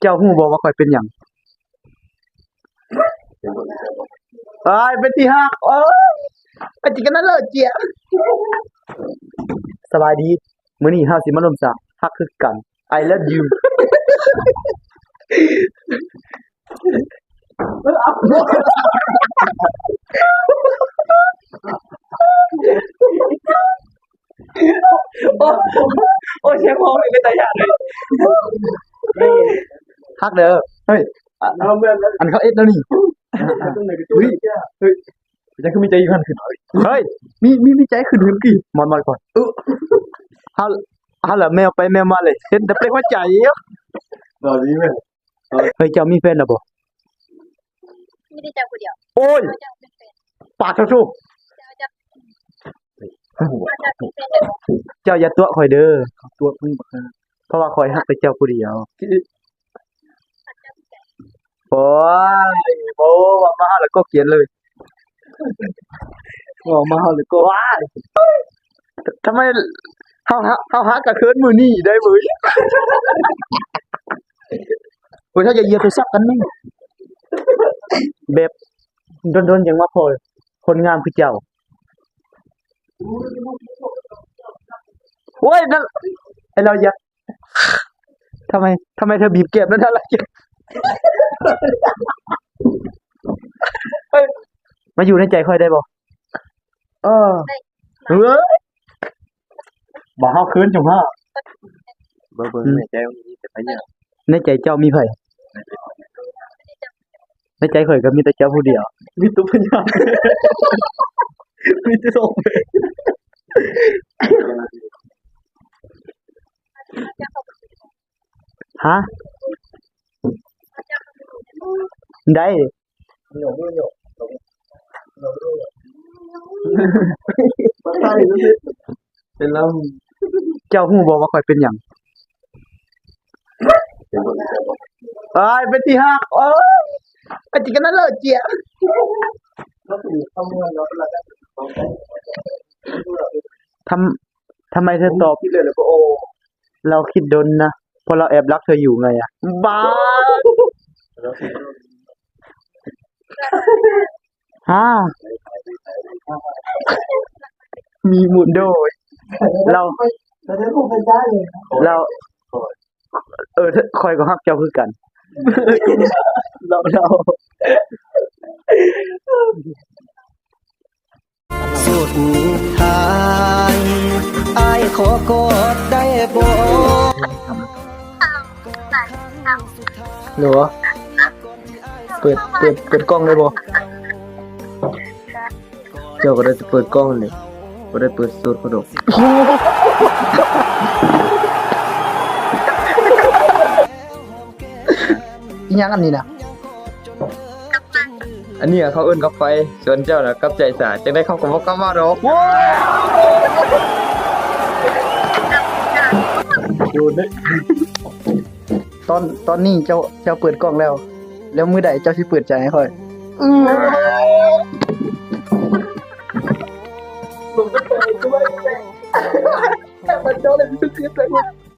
ເຈົ້າຮູ້ບໍ່ວ່າຂ້ອຍເປັນຫຍັງ? ອ້າຍ ເປັນທີ່ຮັກ. ໂອ້ຍ ອາຈິກະນະເລີເຈຍ. ສະບາຍດີ. ມື້ນີ້ເຮົາຊິມາລົມສາກຮັກຄືກັນ. I love you. ໂອ້ ໂອ້ຍ ສຽງຮ້ອງນີ້ເປັນຕາຢ້ານເລີຍ. ຮັກເດີ. ເຮີ້ຍ ອັນເຂົາເອັດແນວນີ້. ເຮີ້ຍ ເຮີ້ຍ ເປັນຫຍັງຄືມີໃຈຢູ່ຫັ້ນຂຶ້ນ? ເຮີ້ຍ ມີ ມີ ມີໃຈຂຶ້ນ ຂຶ້ນກີ້. ມອນ ມອນກ່ອນ. ເອີ ເຮົາ ເຮົາລະແມວໄປແມວມາເລີຍ ເຫັນແຕ່ເປັນຫົວໃຈ. ບໍ່ມີແມ່ນ. ເຮີ້ຍ ເຈົ້າມີແຟນແລ້ວບໍ່? ມີແຕ່ເຈົ້າຜູ້ດຽວ. ໂອ້ຍ ເຈົ້າມີແຟນ. ປາດໂທ້. ເຈົ້າ ເຈົ້າ ເຈົ້າ ເຈົ້າ ເຈົ້າຢ່າຕົວະຂ້ອຍເດີ. ຕົວະມຶງບັກຫາ ເພາະວ່າຂ້ອຍຮັກແຕ່ເຈົ້າຜູ້ດຽວ. ໂອ້ຍ ໂອ້ ເວົ້າມາແລ້ວກໍກຽນເລີຍ. ເວົ້າມາແລ້ວກໍ ວ້າຍ ທຳໄມເຮົາ ເຮົາ ເຮົາຫາກະເຂີນມື້ນີ້ໄດ້ເວີຍ. ໂອ້ຍ ເຮົາຢ່າຢຽບໂທລະສັບກັນແມ່. ແບບດົນໆ ຈັ່ງມາພໍ້ຄົນງາມຄືເຈົ້າ. ໂອ້ຍ ນັ້ນ ໃຫ້ລາວຢາກ ທຳໄມ ທຳໄມເທາບີບແກ້ມນັ້ນລະ? ເຮີ້ຍ ມາຢູ່ໃນໃຈຂ້ອຍໄດ້ບໍ່? ເອີ ເຮີ້ຍ ບໍ່ ເຮົາຄືນຈຸມາ. ເບິ່ງ ເບິ່ງ ໃນໃຈມີແຕ່ພະຍາດ. ໃນໃຈເຈົ້າມີໃຜ? ໃນໃຈຂ້ອຍກໍມີແຕ່ເຈົ້າຜູ້ດຽວ. ມີແຕ່ພະຍາດ ມີແຕ່ສອງແບບ. ຮະ? ໄດ້. ເປັນລະ ເຈົ້າຮູ້ບໍ່ວ່າຂ້ອຍເປັນຫຍັງ? ອ້າຍ ເປັນທີ່ຮັກ. ໂອ້ຍ ອາຈິກະນະເລີເຈຍ. ທຳ ທຳໄມເທີຕອບ? ລາວຄິດດົນນະ ເພາະລາວແອບລັກເທີຢູ່ໄງອະ. ບ້າ ຮະ ມີມຸດໂດຍ ລາວ ລາວ ເອີ ຂ້ອຍກໍຮັກເຈົ້າຄືກັນ. ລາວ ລາວ ສຸດທ້າຍ ອ້າຍຂໍກອດໄດ້ບໍ່? ໂຫຼ ເປີດ ເປີດ ເປີດກ້ອງໄດ້ບໍ່? ເຈົ້າກໍໄດ້ແຕ່ເປີດກ້ອງຫັ້ນແຫຼະ ບໍ່ໄດ້ເປີດໂສດເຂົາດອກ. ອີ່ຫຍັງອັນນີ້ນະ? ອັນນີ້ເຂົາເອີ້ນກັບໄຟ ສ່ວນເຈົ້ານະກັບໃຈສາ. ຈັ່ງໃດເຂົາກໍບໍ່ກັບມາດອກ. ຕອນ ຕອນນີ້ເຈົ້າ ເຈົ້າເປີດກ້ອງແລ້ວ ແລ້ວມື້ໃດເຈົ້າຊິເປີດໃຈໃຫ້ຂ້ອຍ? ມັນເຈົ້າເລີຍມີເສຍໃຈ.